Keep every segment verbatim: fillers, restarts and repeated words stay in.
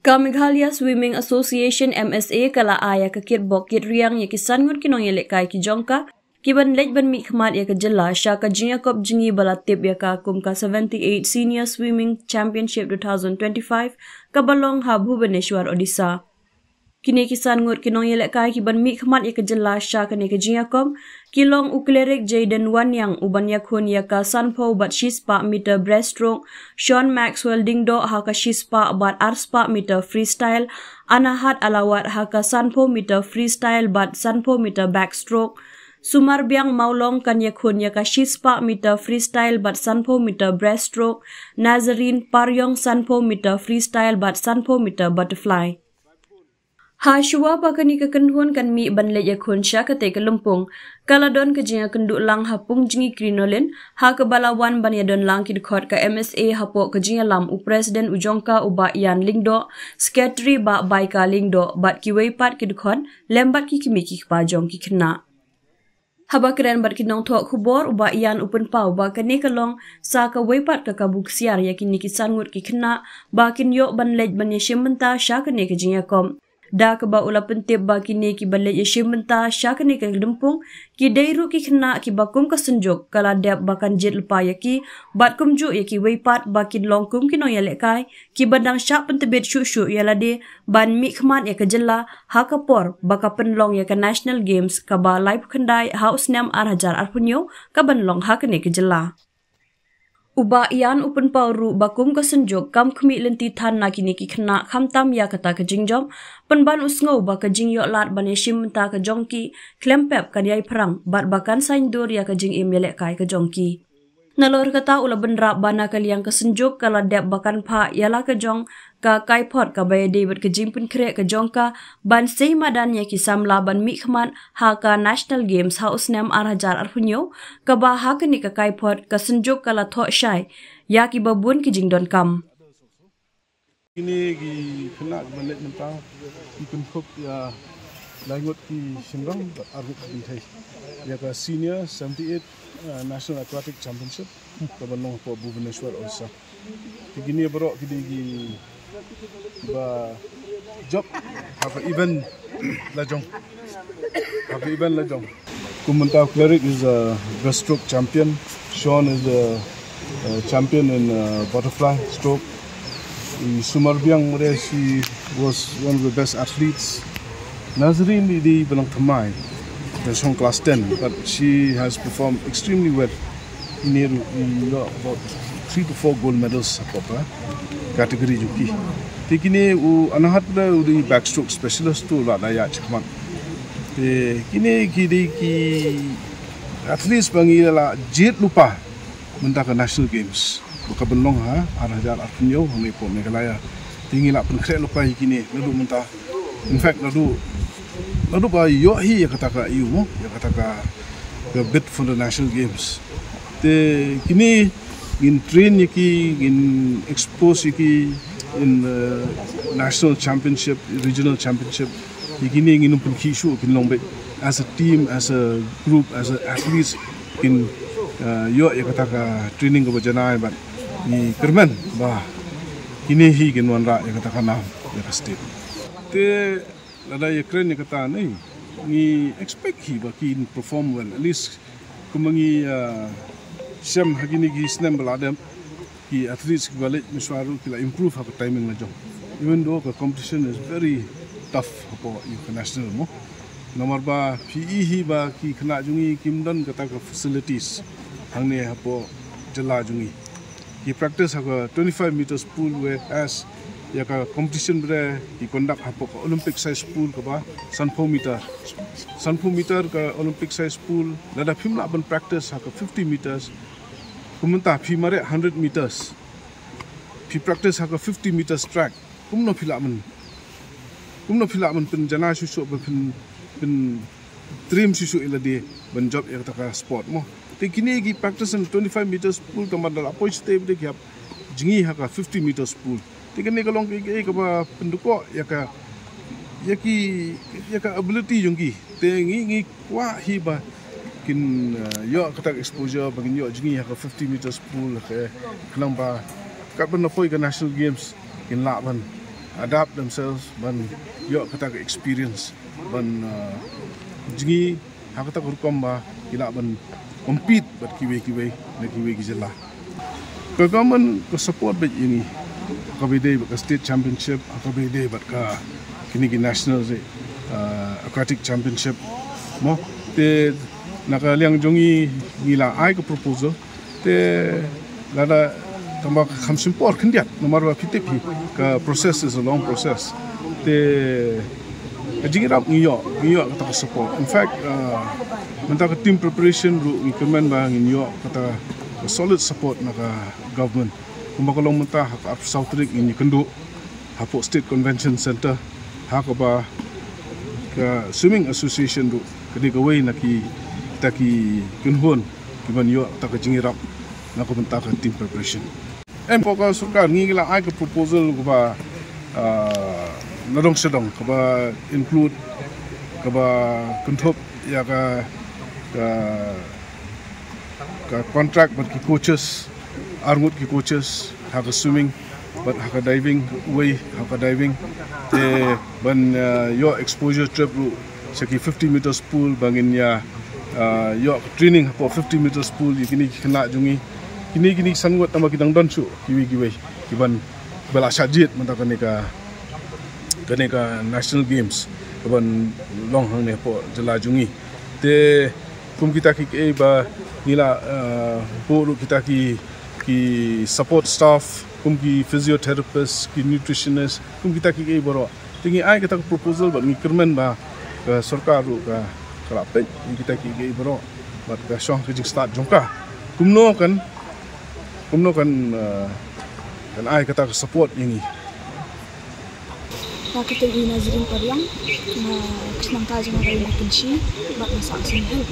Ka Meghalaya Swimming Association, M S A, ka la ai ïa ka kitbok kitriang ïa ki san ngut ki nongïalehkai ki jong ka, ki ban leit ban mihkhmat ïa ka jylla sha ka jingïakop jngi ba la tip ïa ka kum ka seventy-eight Senior Swimming Championship two thousand twenty-five, ka ba long ha Bhubaneswar, Odisha. Kine ki san ngut ki nongïalehkai ki ban mihkhmat ïa ka jylla sha kane ka jingïakop, ki long u Cleric Jayden Wanniang u ban ïakhun ïa ka sanphew bad shispah meter breaststroke, Sean Maxwell Lyngdoh ha ka shispah bad arspah meter freestyle, Anahat Alawat ha ka sanphew meter freestyle bad sanphew meter backstroke, Sumarbiang Mawlong kan ïakhun ïa ka shispah meter freestyle bad sanphew meter breaststroke, Nazarene Pariong sanphew meter freestyle bad sanphew meter butterfly. Ha shuwa ba kane ka kynhun kan mih ban leit ïakhun sha katei ka lympung, ka la don ka jingïakynduh lang ha pung jngi krinolin, ha kaba la wan ban ïadon lang ki dkhot ka M S A hapoh ka jingïalam u President u jong ka u Bah Ian Lyngdoh, Secretary Bah Baika Lyngdoh bad kiwei pat ki dkhot lem bad ki kmie ki kpa jong ki khynnah. Haba kren bad ki nongthoh khubor, u Bah Ian u pynpaw ba kane ka long sa kawei pat ka kabu ksiar ïa kine ki san ngut ki khynnah ba kin ïoh ban leit ban ïashim bynta sha kane ka jingïakop. Da kaba u la pyntip ba kine ki ban leit ïashim bynta sha kane ka lympung ki dei ruh ki khynnah kiba kum ka Synjuk ka la dep ba kan jied lypa ïa ki, bad kumjuh ïa kiwei pat ba kin long kum ki nongïalehkai kiba dang shah pyntbit shuh shuh ïa lade ban mihkhmat ïa ka jylla ha ka por ba ka pynlong ïa ka National Games kaba laiphew khyndai ha u snem ar hajar arphew hynñiew ka ban long ha kane ka jylla. U Bah Ian u pynpaw ruh ba kum ka Synjuk kam khmih lynti than na kine ki khynnah khamtam ïa kata ka jingjop, pynban u sngew ba ka jingïoh lad ban ïashim bynta ka jong ki khlem pep kan ïai phrang bad ba kan saiñdur ïa ka jingim ïalehkai ka jong ki. Nalor kata u la bynrap ba na ka liang ka Synjuk ka la dep ba kan phah ïa la ka jong ka kaiphod kaba ïadei bad ka jingpynkhreh ka jong ka ban sei madan ïa ki samla ban mihkhmat ha ka National Games ha u snem ar hajar arphew hynñiew, kaba ha kane ka kaiphod ka Synjuk ka la thoh shai ïa kiba bun ki jingdonkam. Kine ki khynnah kiba leit mynta ki kynthup ïa lai ngut ki shynrang bad ar ngut ki kynthei ïa ka Senior seventy-eight, uh, National Aquatic Championship kaba long hapoh Bhubaneswar, Odisha. Te kine baroh ki dei kiba jop ha ka event la jong. Ha ka event la jong. Kum mynta Cleric is a breaststroke champion. Sean is a, uh, champion in, uh, butterfly stroke. I Sumarbiang, she was one of the best athletes. Nazarene i dei ba nang thymmai, ka shong class ten, but she has performed extremely well. Kine ruh i ïoh about three to four gold medals hapoh ka category jong ki. Te kine u Anahat ruh u dei backstroke specialist, u la da ïaid shakhmat. Te kine ki dei ki athletes ba ngi la jied lypa mynta ka National Games ba ka ban long ha ar hajar arphew hynñiew hangne hapoh Meghalaya. Te ngi la pynkhreh lypa ïa kine naduh mynta. In fact, naduh, naduh ba ïoh hi ïa kata ka, ïa mo, ïa kata ka, ka bid for the National Games. Te kine ngin train ïa ki, ngin expose ïa ki in, uh, national championship, regional championship. Ïa kine ngin ym pynkhih shuh, kin long beit as a team, as a group, as a athletes, kin, uh, ïoh ïa kata ka training kaba janai bad ngi kyrmen ba kine hi kin wanrah ïa kata ka nam ïa ka state. Te lada ïakren ïa kata, ne, ngi expect hi ba kin perform well, at least kumba ngi, uh, shem ha kine ki snem ba la dep, ki athletes kiba leit mynshwa ruh ki la improve ha ka timing la jong. Even though ka competition is very tough hapoh ïa ka national mo. Namar ba phi i hi ba ki khynnah jong ngi kim don kata ka facilities hangne hapoh jylla jong ngi. Ki practice ha ka twenty-five meters pool, whereas ïa ka competition ba ki conduct hapoh ka Olympic size pool kaba sanphew meter. Sanphew meter ka Olympic size pool, lada phim lah ban practice ha ka fifty meters, kumta phi mareh hundred meters, phi practice ha ka fifty meters track, kumno phi lah ban, kumno phi lah ban pynjanai shuh shuh, ban pyn, pyn train shuh shuh ïa lade ban jop ïa kata ka sport mo. Te kine ki practice in twenty-five meters pool, tang ban da la poi shatei bad ki hap jngi ha ka fifty meters pool. Te kane ka long kaei kaei kaba pynduh ïa ka, ïa ki, ïa ka ability jong ki. Te ngi, ngi kwah hi ba kin, uh, ïoh kata ka exposure, ba kin ïoh jngi ha ka fifty meters pool, ka khnang ba katba poi ka National Games kin lah ban adapt themselves, ban ïoh kata ka experience, ban, uh, jngi ha kata ka rukom ba ki lah ban compete bad kiwei kiwei na kiwei ki jylla. Ka government ka support bad ïa ngi, ha kaba ïadei bad ka state championship, ha kaba ïadei bad ka kine ki national, uh, aquatic championship mo. Te na ka liang jong ngi, ngi la ai ka proposal. Te lada tang ba kham shim por khyndiat, namar ba phi tip hi, ka process is a long process. Te ka jingïarap ngi ïoh, ngi ïoh kata ka support. In fact, uh, mynta ka team preparation ruh ngi kyrmen ba ngin ïoh kata ka solid support na ka government. Kumba ka long mynta ha ka arphew saw tarik ngin ïakynduh hapoh State Convention Centre, ha kaba ka Swimming Association ruh ka dei kawei na ki, kita ki kynhun kiban ïoh kata ka jingïarap na ka bynta ka team preparation. Em, ko ka sorkar ngi la ai ka proposal kaba, ah, nadong shadong, kaba include, kaba kynthup ïa ka, ka, ka contract bad ki coaches, arngut ki coaches ha ka swimming bad ha ka diving, wei ha ka diving. Te ban, uh, ïoh exposure trip ruh sha ki fifty meters pool, ba ngin ïa, uh, ïoh training hapoh fifty meters pool ïa kine ki khynnah jong ngi. Kine, kine ki san ngut tang ba ki dang don shuh kiwei kiwei kiban, ba la shah jied mynta kane ka, kane ka National Games kaban long hangne hapoh jylla jong ngi. Te kum kita kiei kiei ba ngi la, uh, buh ruh kita ki, ki support staff, kum ki physiotherapist, ki nutritionist, kum kita kiei kiei baroh. Te ngi ai kata ka proposal bad ngi kyrmen ba ka sorkar ruh ka, ka la peit ïa kita kiei kiei baroh bad ka shong ka jingstad jong ka. Kumno kan, kumno kan, uh, kan ai kata ka support ïa ngi. Nga kyrteng i Nazrin Pariang, nga kynmaw ka jong nga ka i Kynshi, bad nga sah Sing Hill.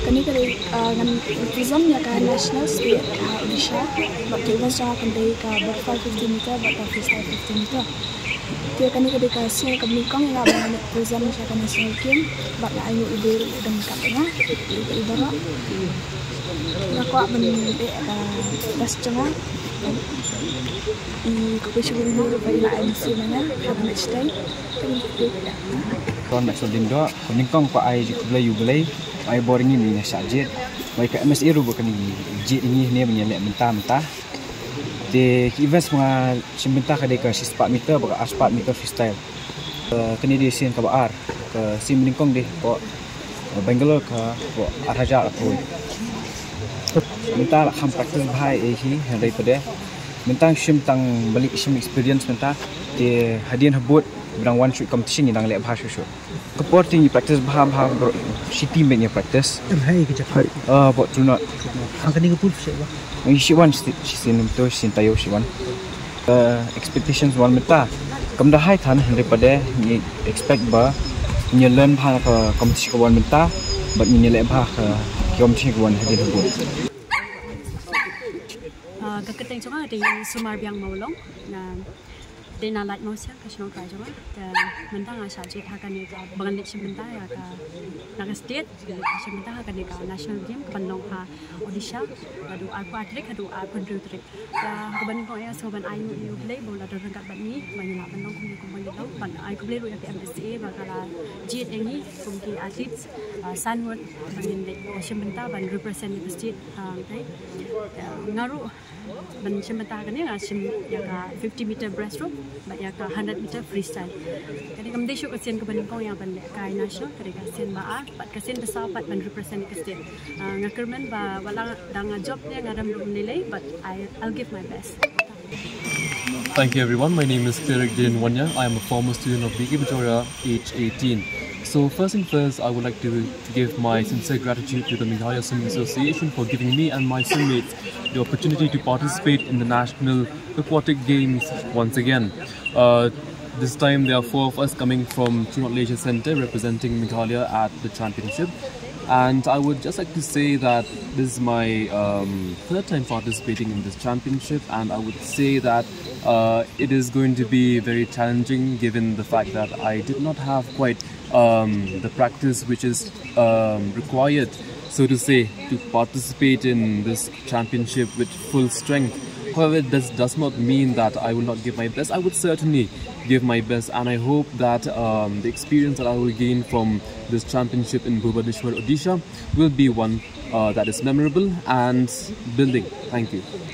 Kane ka dei, ah, ngan represent ïa ka national, state, ah, Odisha, bad ka events jong nga kan dei ka butterfly fifty meter, bad ka freestyle fifty meter. Te kane ka dei ka sien kaba nyngkong ïa nga ba ngan represent ïa ka national team, bad nga ainguh ïa u Blei ruh u dang kat ïa nga, ïa ka i baroh. Nga kwah ban leh ka best jong nga. I ka pei shu ruh ba i la M C mana ka ban ïa chitai. Ka ban ïa chitai. Ton Maxwell Diengdoh, ka nyngkong ka ai jingkhublei ïa u Blei, ai bor ïa ngi ba ngi la shah jied. Bad ïa ka M S A ruh ba kan ïa jied ïa ngi hangne ba ngi ïaleh mynta mynta. Te ki events ba nga shim bynta ka dei ka shispah meter bad ka arspah meter freestyle. Eh, kane dei sien kaba ar, ka sien ba nyngkong dei hapoh, eh, Bangalore ka hapoh ar hajar arphew. Mynta la kham practice bha ïa hi, hynrei pat de mynta shim tang ban leit shim experience mynta. Te hadien habud ba dang wan shuh competition ngi dang leh bha shuh shuh. Ka por te ngi practice bha bha bro, shi team bad ngi practice. Em, hai ka jaka. Ah, hapoh True North. Ha kane ka pool seh ba. Ngi shi wan shi, shi sien mynta, shi sien taïew shi wan. Ka expectations wan mynta kam da high than, hynrei pat de ngi expect ba ngin learn bha na ka competition ka wan mynta, bad ngin leh bha ka competition ka wan hadien habud. Ah, ka kyrteng jong nga dei Sumar Biang Mawlong. Nga dei na Laitumkhrah ka shnong trai jong nga. Te mynta nga shah jied ha kane ka, ba ngan leit shim bynta ïa ka, na ka state, shim bynta ha kane ka national game kaban long ha Odisha. Haduh arphew tarik haduh arphew hynriew tarik. Te ha kaba nyngkong nga sngewbha ban ainguh ïa u Blei ba u la don ryngkat bad ngi ba ngi lah ban long kumne kumba ngi long. Ban ai khublei ruh ïa ka M S A ba ka la jied ïa ngi kum ki athletes, ah, san ngut ba ngin leit shim bynta ban represent ïa ka state, ah, te, ah, nga ruh ban shim bynta kane nga shim ïa ka fifty meter breaststroke bad ïa ka hundred meter freestyle. Kane kam dei shuh ka sien kaba nyngkong ïa ban lehkai national, ka dei ka sien ba ar bad ka sien ba saw pat ban represent ïa ka state. Ah, nga kyrmen ba wat la dang nga jop ne nga rem ruh ym lei lei, but I, I'll give my best. Thank you, everyone. My name is Pirik Jane Wanyang. I am a former student of B K Bajoria, age eighteen. So, first thing first, I would like to give my sincere gratitude to the Meghalaya Swimming Association for giving me and my swimmates the opportunity to participate in the National Aquatic Games once again. Uh, this time, there are four of us coming from True North Leisure Centre representing Meghalaya at the championship. And I would just like to say that this is my, um, third time participating in this championship, and I would say that, uh, it is going to be very challenging given the fact that I did not have quite, um, the practice which is, um, required, so to say, to participate in this championship with full strength. However, this does not mean that I will not give my best. I would certainly give my best, and I hope that um, the experience that I will gain from this championship in Bhubaneswar, Odisha, will be one uh, that is memorable and building. Thank you.